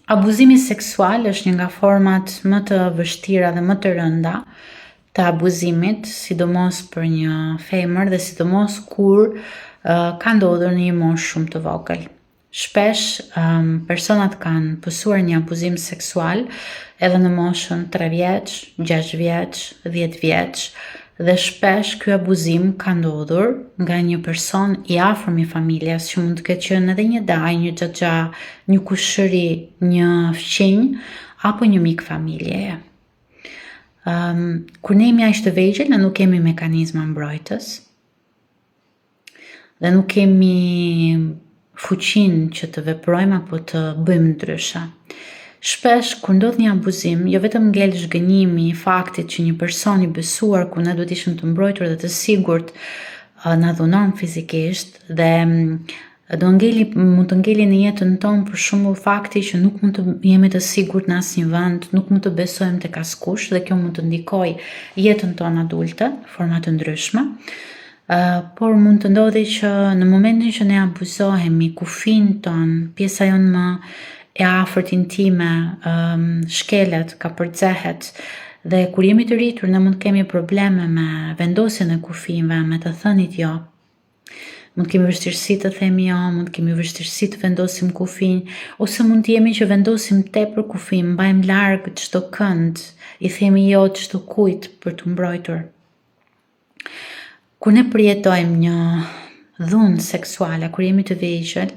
Abuzimi seksual është një nga format më të vështira dhe më të rënda të abuzimit, sidomos për një femër dhe sidomos kur uh, ka ndodhur në një moshë shumë të vogël. Shpesh um, personat kanë pësuar një abuzim seksual edhe në moshën 3 vjeç, 6 vjeç, 10 vjeç dhe shpesh ky abuzim ka ndodhur nga një person i afërm i familjes që mund të ketë qenë edhe një dajë, një xhaxha, një kushëri, një fqinj apo një mik familjeje. Um, kur ne jemi aq të vegjël, ne nuk kemi mekanizma mbrojtës dhe nuk kemi fuqinë që të veprojmë apo të bëjmë ndryshe. Shpesh kur ndodh një abuzim, jo vetëm ngel zhgënjimi i faktit që një person i besuar ku ne duhet ishim të mbrojtur dhe të sigurt na dhunon fizikisht dhe mm, do ngeli mund të ngeli në jetën tonë për shembull fakti që nuk mund të jemi të sigurt në asnjë vend, nuk mund të besojmë tek askush dhe kjo mund të ndikojë jetën tonë adulte në forma të ndryshme. Por mund të ndodhi që në momentin që ne abuzohemi, kufinjtë tonë, pjesa jonë më e afërt intime, um, shkelet, kapërcehet, dhe kur jemi të rritur ne mund të kemi probleme me vendosjen e kufinjve, me të thënit jo. Mund të kemi vështirësi të themi jo, mund të kemi vështirësi të vendosim kufinj, ose mund të jemi që vendosim tepër kufinj, mbajmë larg çdokënd, i themi jo çdokujt për t'u mbrojtur. Kur ne përjetojmë një dhunë seksuale, kur jemi të vegjël,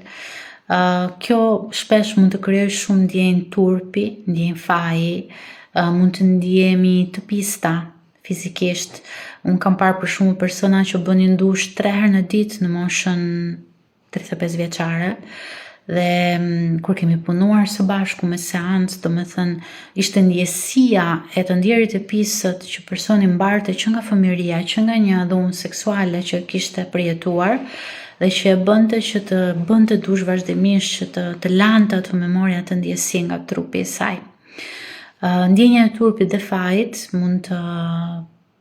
uh, kjo shpesh mund të krijojë shumë ndjenjë turpi, ndjenjë faji, uh, mund të ndihemi të pista fizikisht. Unë kam parë për shembull persona që bënin dush 3 herë në ditë në moshën 35 vjeçare dhe mm, kur kemi punuar së bashku me seancë, domethënë, ishte ndjesia e të ndjerit e pisët që personi mbarte që nga fëmijëria, që nga një dhunë seksuale që kishte përjetuar dhe që e bënte që të bënte dush vazhdimisht, që të, të lante atë memorie, atë ndjesi nga trupi i saj. Ndjenja e turpit dhe fajit mund të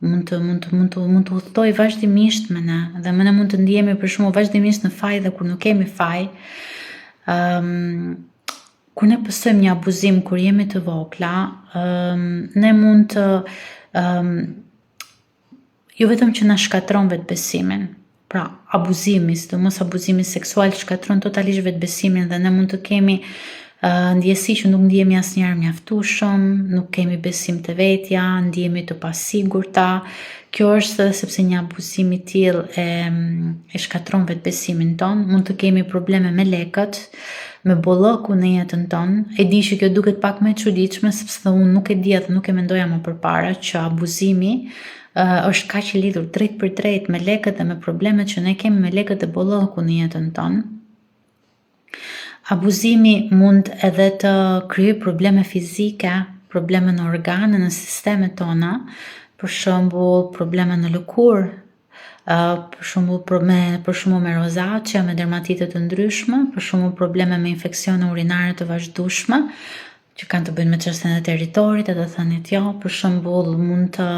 mund të mund të mund të mund të udhëtojë vazhdimisht me ne dhe më ne mund të ndihemi për shembull vazhdimisht në faj dhe kur nuk kemi faj. Ëm um, kur ne pësojmë një abuzim kur jemi të vogla, ëm um, ne mund të ëm um, jo vetëm që na shkatërron vetëbesimin, Pra, abuzimi, sidomos abuzimi seksual shkatërron totalisht vetëbesimin dhe ne mund të kemi uh, ndjesi që nuk ndihemi asnjëherë mjaftueshëm, nuk kemi besim te vetja, ndihemi të pasigurta. Kjo është edhe sepse një abuzim i tillë e, e shkatërron vetëbesimin tonë, mund të kemi probleme me lekët, me bollëkun në jetën tonë. E di që kjo duket pak më e çuditshme sepse dhe unë nuk e dija dhe nuk e mendoja më përpara që abuzimi është kaq i lidhur drejtpërdrejt me lekët dhe me problemet që ne kemi me lekët dhe bollëkun në jetën tonë. Abuzimi mund edhe të krijojë probleme fizike, probleme në organe, në sistemet tona, për shembull probleme në lëkurë, për shembull për me për shembull me rozacia, me dermatite të ndryshme, për shembull probleme me infeksione urinare të vazhdueshme, që kanë të bëjnë me çështjen e territorit e të thënit jo, për shembull mund të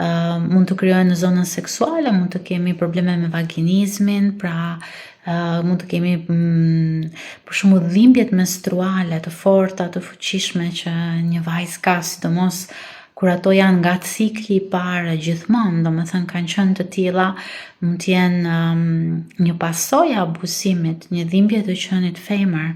uh, mund të krijohen në zonën seksuale, mund të kemi probleme me vaginizmin, pra uh, mund të kemi mm, për shembull dhimbjet menstruale të forta, të fuqishme që një vajzë ka, sidomos kur ato janë nga cikli i parë gjithmonë, domethënë kanë qenë të tilla, mund të jenë um, një pasojë e abuzimit, një dhimbje të qenit femër.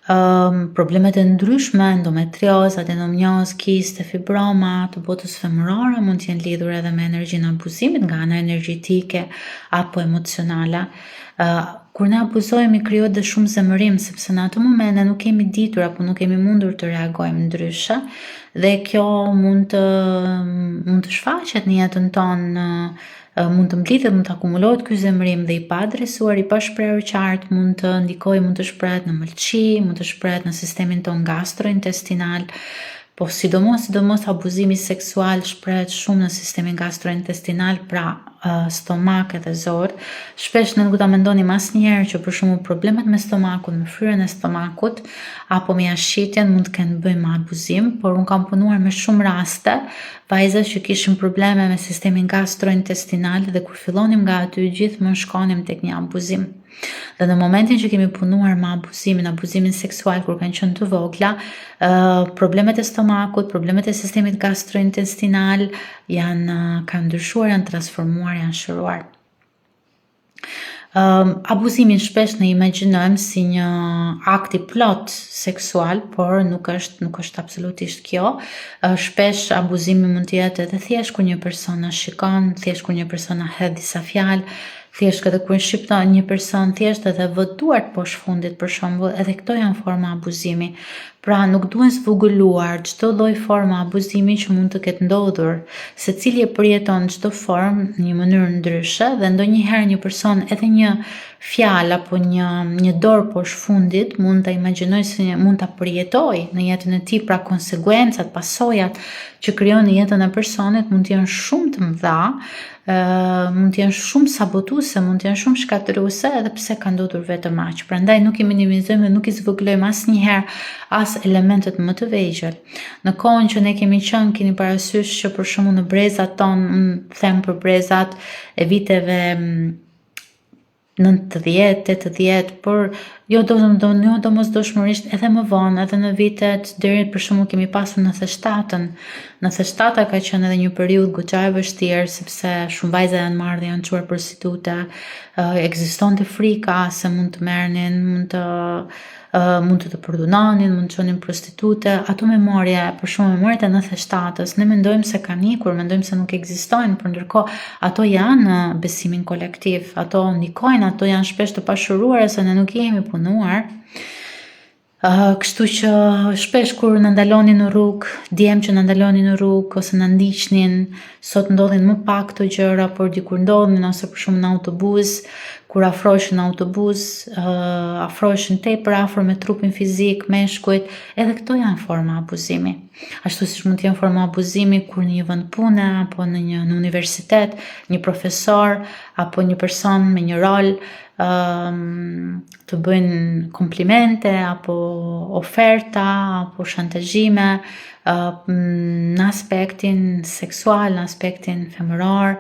Um, problemet e ndryshme, endometriozë, adenomiozë, kiste, fibroma të botës femërore mund të jenë lidhur edhe me energjinë e abuzimit nga ana energjetike apo emocionale. Uh, kur ne abuzohemi krijohet dhe shumë zemërim sepse në atë moment ne nuk kemi ditur apo nuk kemi mundur të reagojmë ndryshe dhe kjo mund të mund të shfaqet në jetën tonë mund të mblidhet, mund të akumulohet ky zemërim dhe i paadresuar, i pashprehur qartë mund të ndikojë, mund të shprehet në mëlçi, mund të shprehet në sistemin tonë gastrointestinal, po sidomos sidomos abuzimi seksual shprehet shumë në sistemin gastrointestinal, pra stomak edhe zorrë. Shpesh ne nuk do ta mendonim asnjëherë që për shembull problemet me stomakun, me fryrjen e stomakut apo me jashtëqitjen mund të kenë të bëjnë me abuzim, por unë kam punuar me shumë raste Vajza që kishin probleme me sistemin gastrointestinal dhe kur fillonim nga aty gjithmonë shkonim tek një abuzim. Dhe në momentin që kemi punuar me abuzimin, abuzimin seksual kur kanë qenë të vogla, problemet e stomakut, problemet e sistemit gastrointestinal janë kanë ndryshuar, janë transformuar, janë shëruar. Um, abuzimin shpesh ne imagjinojmë si një akt i plotë seksual, por nuk është nuk është absolutisht kjo. Shpesh abuzimi mund të jetë edhe thjesht kur një person na shikon, thjesht kur një person na hedh disa fjalë, thjesht edhe kur shqipton një person thjesht edhe vë duart poshtë fundit për shembull, edhe këto janë forma abuzimi. Pra nuk duhen zvogëluar çdo lloj forme abuzimi që mund të ketë ndodhur. Secili e përjeton çdo formë në një mënyrë ndryshe dhe ndonjëherë një person edhe një fjalë apo një një dorë poshtë fundit mund ta imagjinojë se një, mund ta përjetojë në jetën e tij, pra konsekuencat, pasojat që krijon në jetën e personit mund të jenë shumë të mëdha, mund të jenë shumë sabotuese, mund të jenë shumë shkatërruese edhe pse ka ndodhur vetëm aq. Prandaj nuk i minimizojmë dhe nuk i zvogëlojmë asnjëherë as elementët më të vegjël. Në kohën që ne kemi qenë, keni parasysh që për shembull në brezat tonë, unë them për brezat e viteve 90, 80, por jo do do jo domosdoshmërisht edhe më vonë, edhe në vitet deri për shembull kemi pasur 97-ën. 97-a ka qenë edhe një periudhë goxha e vështirë sepse shumë vajza janë marrë dhe janë çuar prostitute. Ekzistonte frika se mund të merrnin, mund të mund të të përdhunonin, mund të çonin prostitute, ato memorie, për shembull memoriet e 97-ës, ne mendojmë se kanë ikur, mendojmë se nuk ekzistojnë, por ndërkohë ato janë në besimin kolektiv, ato ndikojnë, ato janë shpesh të pashëruara se ne nuk i jemi punuar. Uh, kështu që shpesh kur na ndalonin në rrugë, djem që na ndalonin në rrugë ose na ndiqnin, sot ndodhin më pak këto gjëra, por dikur ndodhnin ose për shembull në autobus, kur afroheshin në autobus, uh, afroheshin tepër afër me trupin fizik, meshkujt, edhe këto janë forma abuzimi. Ashtu siç mund të jenë forma abuzimi kur në një vend pune apo në një në universitet, një profesor apo një person me një rol um, të bëjnë komplimente apo oferta apo shantazhime uh, në aspektin seksual, në aspektin femëror,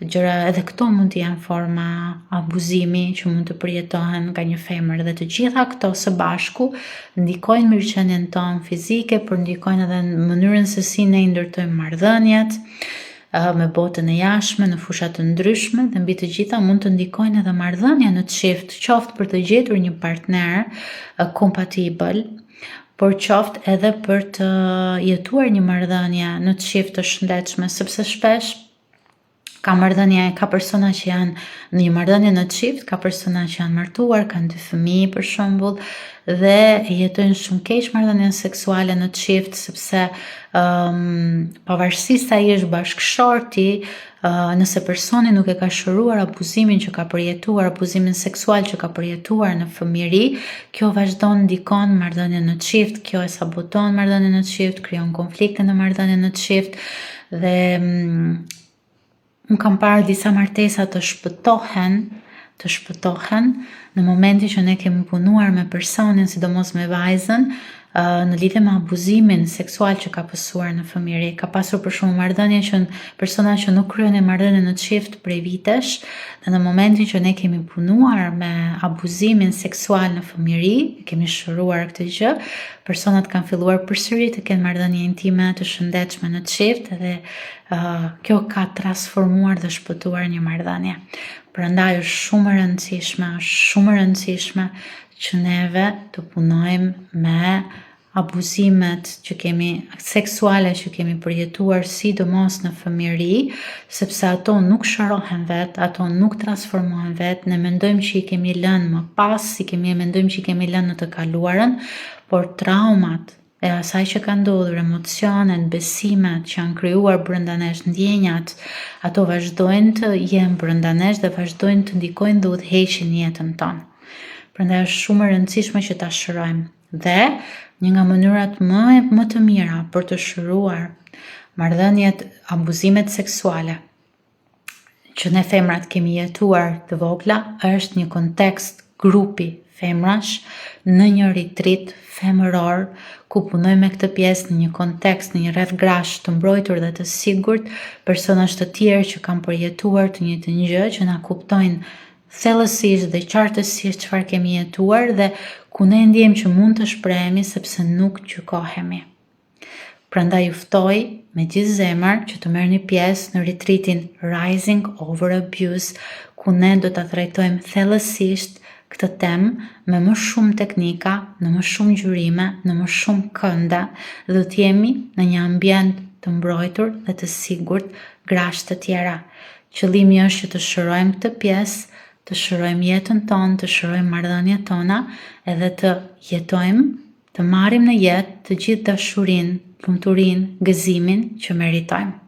gjëra edhe këto mund të jenë forma abuzimi që mund të përjetohen nga një femër dhe të gjitha këto së bashku ndikojnë mirëqenien tonë fizike, por ndikojnë edhe në mënyrën se si ne i ndërtojmë marrëdhëniet me botën e jashtme në fusha të ndryshme dhe mbi të gjitha mund të ndikojnë edhe marrëdhënia në çift, qoftë për të gjetur një partner kompatibël, por qoftë edhe për të jetuar një marrëdhënie në çift të shëndetshme, sepse shpesh ka marrëdhënie, ka persona që janë në një marrëdhënie në çift, ka persona që janë martuar, kanë dy fëmijë për shembull dhe jetojnë shumë keq marrëdhënien seksuale në çift sepse um, pavarësisht se ai është bashkëshorti, uh, nëse personi nuk e ka shëruar abuzimin që ka përjetuar, abuzimin seksual që ka përjetuar në fëmijëri, kjo vazhdon ndikon marrëdhënien në çift, kjo e saboton marrëdhënien në çift, krijon konflikte në marrëdhënien në çift dhe mm, unë kam parë disa martesa të shpëtohen, të shpëtohen në momentin që ne kemi punuar me personin, sidomos me vajzën, në lidhje me abuzimin seksual që ka pësuar në fëmijëri. Ka pasur për shembull marrëdhënie që persona që nuk kryenin marrëdhënie në çift prej vitesh, dhe në momentin që ne kemi punuar me abuzimin seksual në fëmijëri, kemi shëruar këtë gjë, personat kanë filluar përsëri të kenë marrëdhënie intime të shëndetshme në çift dhe uh, kjo ka transformuar dhe shpëtuar një marrëdhënie. Prandaj është shumë e rëndësishme, është shumë e rëndësishme që neve të punojmë me abuzimet që kemi seksuale që kemi përjetuar sidomos në fëmijëri, sepse ato nuk shërohen vetë, ato nuk transformohen vetë, ne mendojmë që i kemi lënë më pas, i kemi mendojmë që i kemi lënë në të kaluarën, por traumat e asaj që ka ndodhur, emocionet, besimet që janë krijuar brenda nesh, ndjenjat, ato vazhdojnë të jenë brenda nesh dhe vazhdojnë të ndikojnë dhe udhëheqin jetën tonë. Prandaj është shumë e rëndësishme që ta shërojmë. Dhe një nga mënyrat më më të mira për të shëruar marrëdhëniet, abuzimet seksuale që ne femrat kemi jetuar të vogla është një kontekst grupi femrash në një retreat femëror ku punojmë me këtë pjesë në një kontekst, në një rreth grash të mbrojtur dhe të sigurt, personash të tjerë që kanë përjetuar të njëjtën gjë, që na kuptojnë. thellësisht dhe qartësisht çfarë kemi jetuar dhe ku ne ndjejmë që mund të shprehemi sepse nuk gjykohemi. Prandaj ju ftoj me gjithë zemër që të merrni pjesë në retreatin Rising Over Abuse, ku ne do ta trajtojmë thellësisht këtë temë me më shumë teknika, në më shumë ngjyrime, në më shumë kënde dhe do të jemi në një ambient të mbrojtur dhe të sigurt grash të tjera. Qëllimi është që të shërojmë këtë pjesë, të shërojmë jetën tonë, të shërojmë marrëdhëniet tona edhe të jetojmë, të marrim në jetë të gjithë dashurinë, lumturinë, gëzimin që meritojmë.